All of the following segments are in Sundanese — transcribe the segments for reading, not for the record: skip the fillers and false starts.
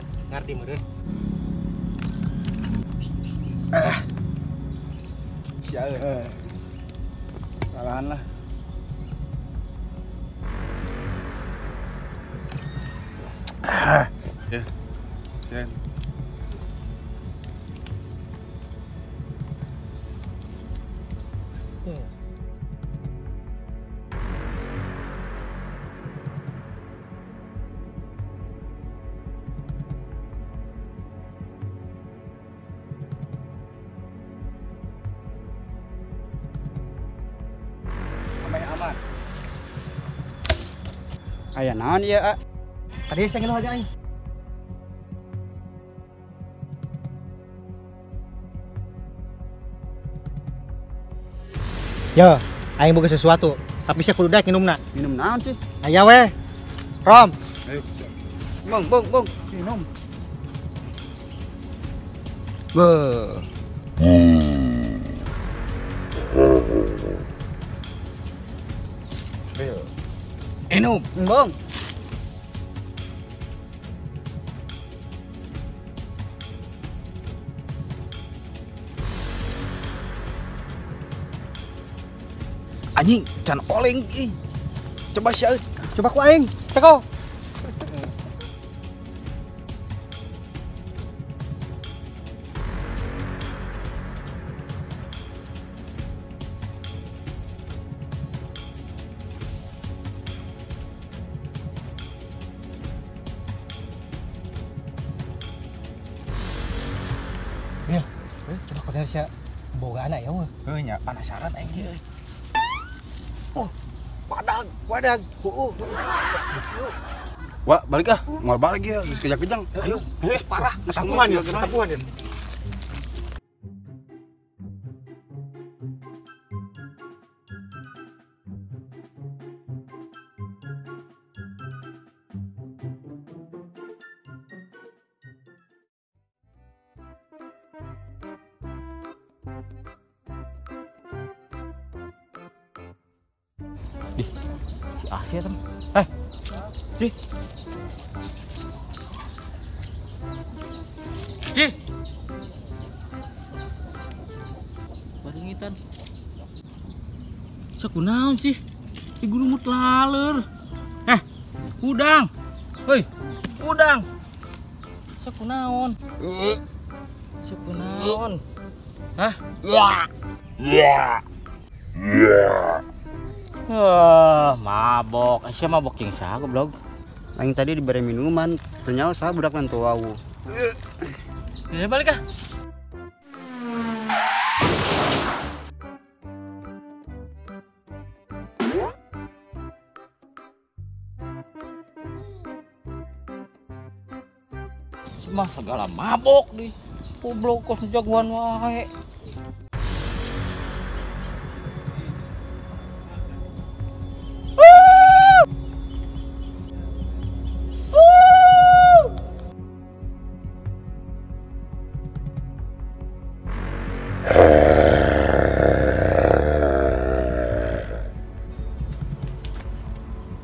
meureun, ngarti meureun. Sia euy. Kalahan lah. Ya. Ya. Aman. Aya naon ieu, A? Tadi saya ngeluh aja aing. Yo, aing boga sesuatu, tapi saya kudu daek minumna. Minum naon sih? Aya weh. Rom. Ayo. Bong, bong, bong. Minum. Beuh. Minum, bong. Anjing, can oleng ih. Coba sia. Coba ku aing, ceko. Bil, coba kau sia boga anak ya, weh. Heuh nya penasaran aing ge euy. Oh, wadag, wadag. Heuh. Wah, balik ah. Moal balik ya, geus kejang-kejang. Ayo, geus parah. Ketampuhan ya, ketampuhan ya. Dih, si Asia tem. Dih. Si. Barengitan. Sakunaon sih? Di gurumut laler. Udang. Hoi, udang. Sakunaon? Sakunaon? Hah? Mabok. Sia mabok jeung saha goblok? Aing tadi diberi minuman, ternyata saha budak nantu wau. Ya balik ah. Mah segala mabok di goblok kos jagoan wae.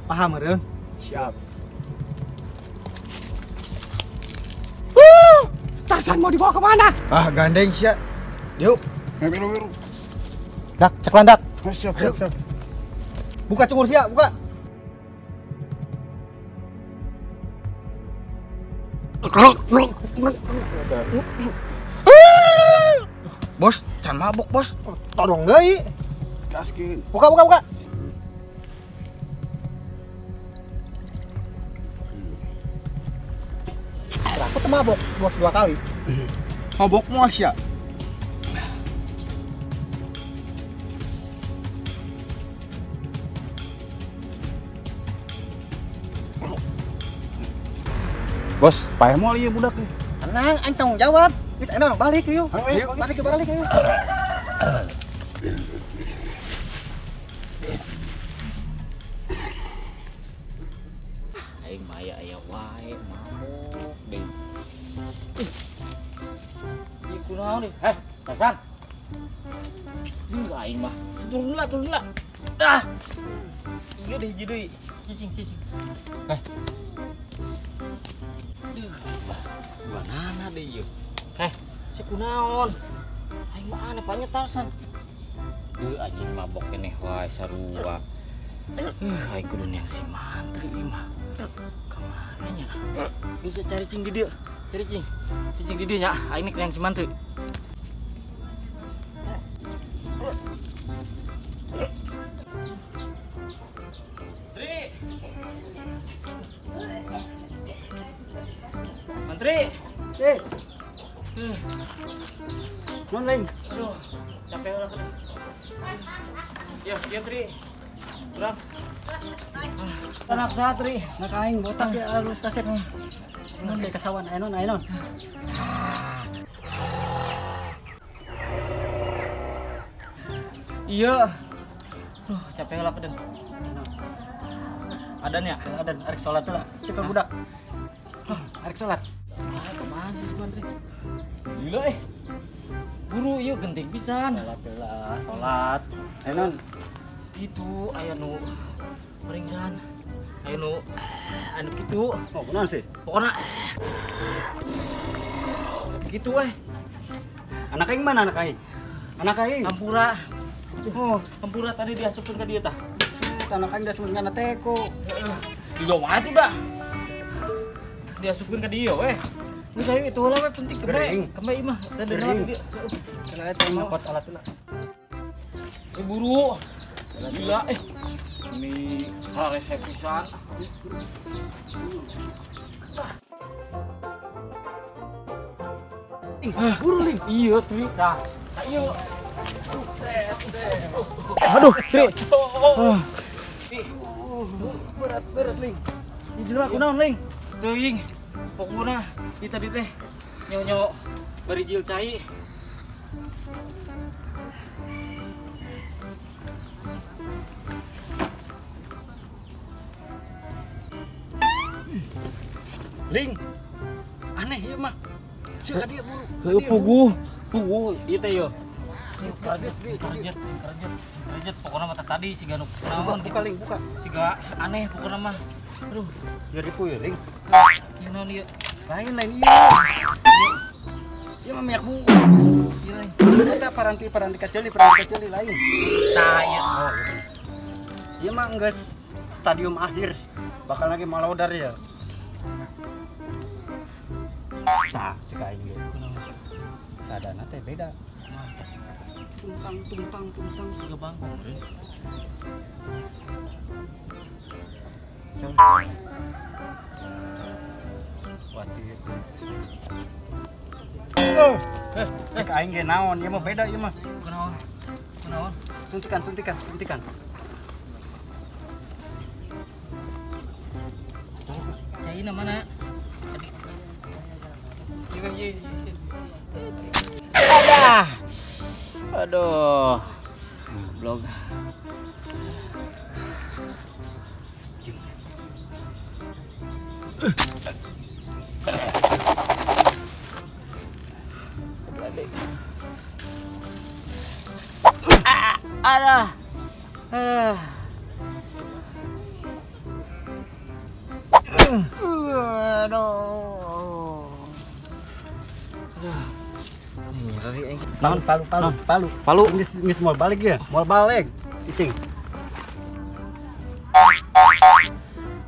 Paham meureun? Siap. Tarzan mau dibawa kemana? Ah, gandeng sia. Yuk. Miru-miru. Dak, ceklan dak. Siap, siap, siap. Buka cungur sia, buka. Bos, can mabok, bos. Tolong deui. Gaskeun. Buka, buka, buka. Aku tuh mabok dua kali. Mabok mual sia. Bos, paeh moal ieu budak nih. Tenang, aing tanggung jawab. Geus ayeuna urang balik yuk. Ayo, balik balik yuk. Aing maya aya wae mabok deui. Ieu kunaon deui? Tarzan. Duh, aing mah. Turun lah, turun lah. Ah. Ieu deh hiji deui. Cicing, cicing. Duh. Banana deh ieu. Si kunaon? Aing mah aneh banyak Tarsan. Deuh anjing mabok keneh wae sarua. Aing kudu neang si mantri ieu mah. Kamana nya? Bisa cari cing di dieu. Cari cing. Cing di dieu nya, aing nek neang si mantri. Tri. Mantri. Non lain. Aduh, capek udah sudah. Ya, ya Tri. Kurang. Anak satri, nak aing botak ya halus kasep. Non kayak kesawan, ayo non. Iya. Duh, capek lah kedeng. Adan ya? Adan, arek sholat lah. Cekel budak. Arek sholat. Ah, kemana sih Mantri? Gila Guru ieu genting pisan. Sholat lah, sholat. Ayo non. Itu aya nu peringsan. Aya nu anu kitu. Oh, kunaon sih? Pokona gitu weh. Anak aing mana anak aing? Anak aing. Hampura. Oh, hampura tadi diasupkeun ka dieu tah. Anak aing diasupkeun kana teko. Diga wae tuh dah. Diasupkeun ka dieu weh. Geus ayo itu heula we penting kembe. Kembe imah tadi dia. Kana eta nyokot alat heula. Buru. Gila Ini resep pisan. Buru ling. Iya, Tri. Tah. Ayo. Aduh, Tri. Berat ling. Ieu jelema kunaon ling? Teuing. Pokona ieu tadi teh nyo-nyo barijil cai. Ling. Aneh ieu mah. Sia ka dieu buru. Heuh puguh, puguh ieu teh yeuh. Kerjet pokona mah tadi siga nu naon buka ling, buka. Siga aneh pokona mah. Aduh, nyeri puyeng. Ieu naon ieu? Lain ieu. Ieu mah minyak buuk. Ieu lain. Eta paranti kaceli lain. Tah ieu. Oh, ieu mah geus stadium akhir. Bakal lagi malodar ya. Tah, cek aing ge. Sadana teh beda. Tungtang siga bangkong euy. Khawatir. Cek aing ge naon, ieu mah beda ieu mah. Kunaon? Kunaon? Suntikan. Caina mana? Tadi. Iya. Adah. Aduh. Blog. Aduh. Aduh. Aduh. Naon palu. Palu. Geus moal balik ya? Moal balik. Cicing.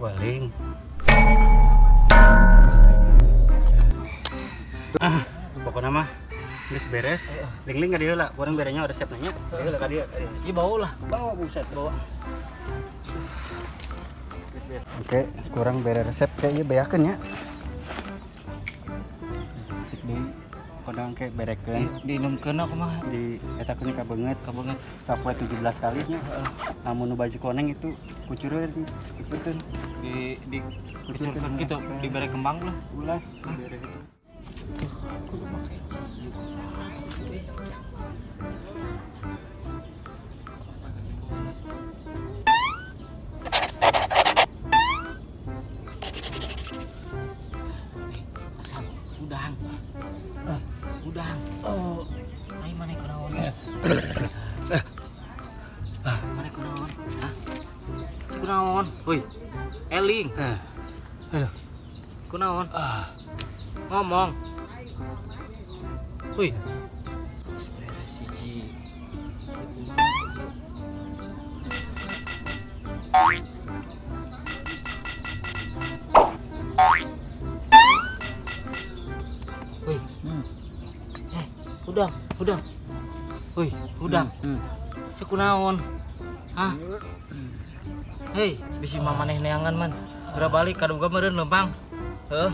Waling. Ah, pokokna mah geus beres. Ling-ling ka dieu lah, urang berenya resep nanya. Dieu lah ka dieu. Ieu bawa lah. Bawa buset, bawa. Oke, kurang bere resep kayak ieu beakeun nya. Tik deui kodang ke berekeun. Diinumkeun kumaha? Di eta keun ka beungeut, Sapoe 17 kali nya. Lamun nu baju koneng itu kucureun, kucurkeun. Di kucurkeun kitu, dibere kembang lah. Ulah, dibere itu. Kudu make ieu. Asam, udang. Udang. Oh, ai maneh kunaon? Maneh kunaon? Hah? Si kunaon? Hoi. Eling. Halo. Kunaon? Ngomong. Wih. Geus beres hiji. Wih. Hudang, hudang. Wih, hudang. Sekunaon? Hah? Hei, bisi mamaneh neangan man. Geura balik kaduga meureun lempang. Heuh.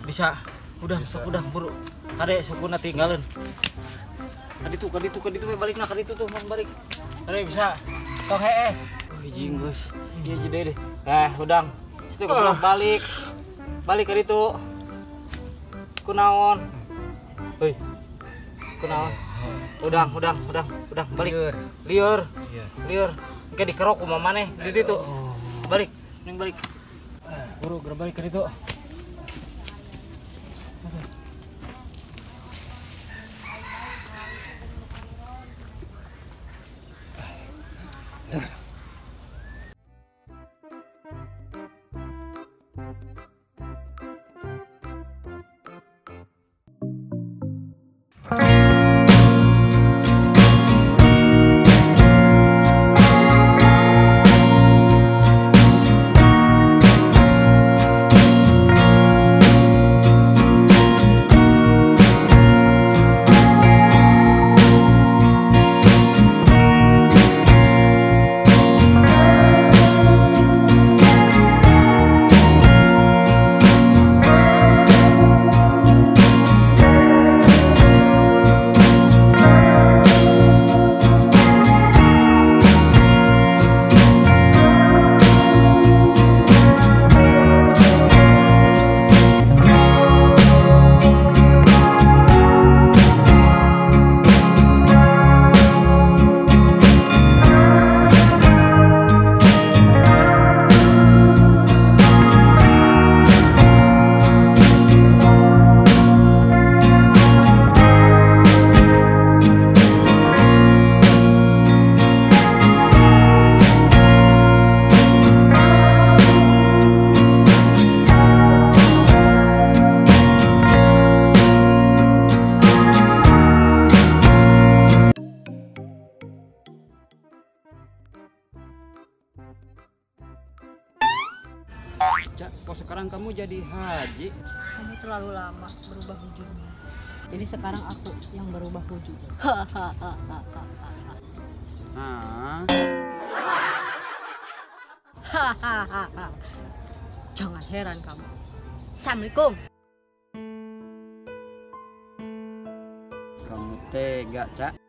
Bisa. Hudang, sok hudang buru. Kade sukuna tinggalin. Kaditu, kaditu, kaditu we balikna kaditu tuh man balik. Kade bisa. Tong hees. Wih, jinggus. Ieu jadi deh. Eh, hudang. Situ goblok balik. Balik kaditu. Kunaon? Hei. Kunaon? Udang, udang, udang, udang, balik. Liur. Liur. Engke dikerok ku mamaneh di ditu. Balik, ning balik. Buru geura balik ka ditu. Cak, kok sekarang kamu jadi haji? Kamu terlalu lama berubah wujudnya. Jadi sekarang aku yang berubah wujud. Hahaha. Jangan heran kamu. Assalamualaikum. Kamu tega, Cak.